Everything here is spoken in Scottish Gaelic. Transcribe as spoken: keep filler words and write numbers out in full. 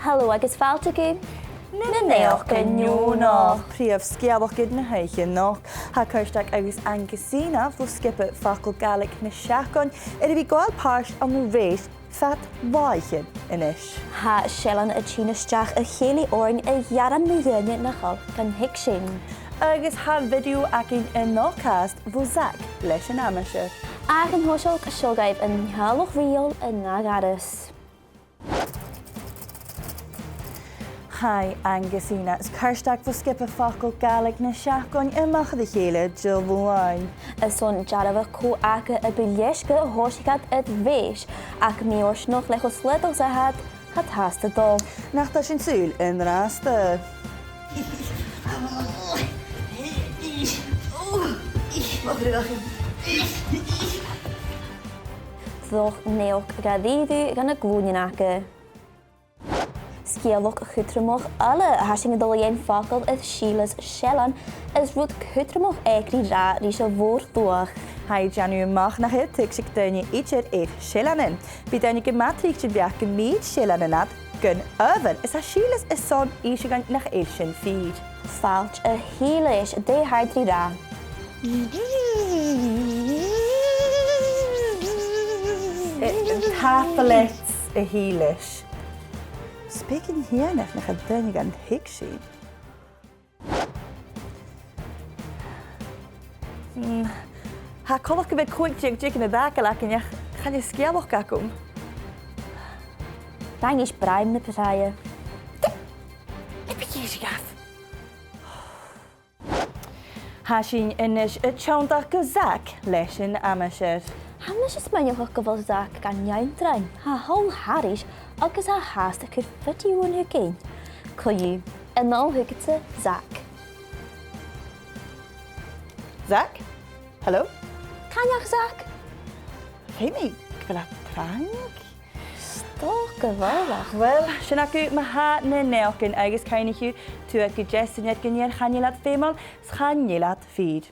Halò agus fàilte gu Na Naidheachdan Neònach. Prìomh sgeulachd na h-oidhche a-nochd. Tha Cairsteag agus Angusina bho sgioba Facal Gàidhlig na Seachdain air a bhith a' gabhail pàirt ann an rèis fad làithean a-nis. Tha seillean a' tighinn a-steach a chèilidh oirnn a ghearrann mu dheidhinn na h-ola gun tuigsinn. Agus tha video againn an-dràsta bho Zach leis an aimsir. Ach an toiseach, seo agaibh an teaghlach rìoghail an ath-ghàireas. Chaidh Angusina is Cairsteag bho sgioba Facal Gàidhlig na Seachdain a-mach à chèilidh Diluain. Airson dearbhadh cò aca a bu leisge, thòisich iad air rèis, ach mì-fhortanach le cho slaodach 's a tha iad, tha iad fhathast a' dol. Nach toir sinn sùil an-dràsta. Dh'fhàs naidheachd dha-rìribh dha na glùinean aca. Sgeulachd chudromach eile, tha sinn a' dol a dh'fhaighinn facal air sìol is seillean, is rud cudromach aig ri ràdh ris a' mhòr-shluagh. Tha i a' dèanamh a-mach nach eil tuigse aig daoine idir air seilleanan. Bidh daoine gu math tric den bheachd gum bìd seilleanan iad gun adhbhar, is tha sìol is airson innse dhuinn nach eil sin fìor. Fàilte a Shìlis, dè tha i ri ràdh? Eh, tapadh leat, a Shìlis. 'S beag an t-iongnadh nach eil daoine gan tuigsinn. Mm, tha coltach gum bi còig deug deug ann an dòigh againn, ach chan eil sgeulachd agam. Rinn mise braim na bu tràithe. Le bhith ag èisteachd. Tha sinn a-nis a' tionndadh gu Zach leis an aimsir. Tha mise a' smaoineachadh gu bheil Zach gan ionndrainn. Tha e thall thairis agus tha e fhathast a' cur video bhuainn thugainn. Co-dhiù, a-null thugadsa, Zach. Zach? Hello? Càit an deach Zach? Feumaidh gu bheil e trang. 'S dòcha gu bheil. Uill, sin agaibh ma-thà na naidheachdan agus cuimhnichibh, tuigibh gu deas an-dràsta gun iarr, chan eil iad feumail, 's chan eil iad fìor.